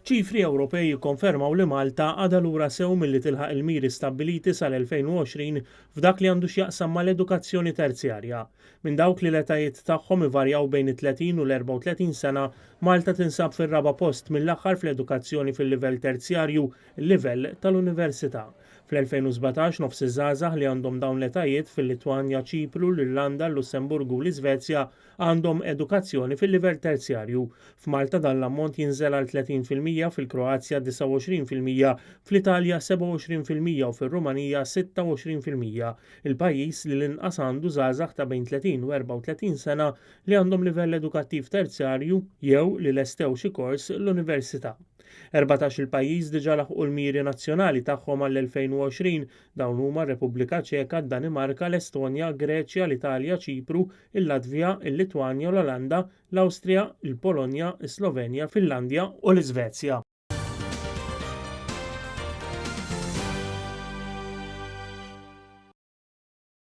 Ċifri Ewropej jikkonfermaw li Malta għadha lura sew milli tilħaq il-miri stabbiliti sal-2020 f'dak li għandu x'jaqsam mal-edukazzjoni terzjarja. Minn dawk li l-etajiet tagħhom ivarjaw bejn it-30 u l-34 sena, Malta tinsab fir-raba' post mill-aħħar fl-edukazzjoni fil-livell terzjarju, il-livell tal-università. Fl-2017 nofs iż-żgħażagħ li għandhom dawn l-etajiet fil-Litwanja, Ċipru, l-Irlanda, l-Lussemburgu u l-Iżvezja għandhom edukazzjoni fil-livell terzjarju. F'Malta dan l-ammont jinżel għal 30%, fil-Kroazja 29%, fl-Italja 27% u fir-Rumanija 26%. Il-pajjiż li l-inqas għandu żgħażagħ ta' bejn 30 u 34 sena li għandhom livell edukattiv terzjarju jew li lestew xi kors l-università. 14-il pajjiż diġà laħqu l-miri nazzjonali tagħhom għall-2020. Dawn huma r-Repubblika Ċeka, d-Danimarka, l-Estonja, Greċja, l-Italja, Ċipru, il-Latvja, il-Litwanja, l-Olanda, l-Awstrija, il-Polonja, is-Slovenja, Finlandja u l-Iżvezja.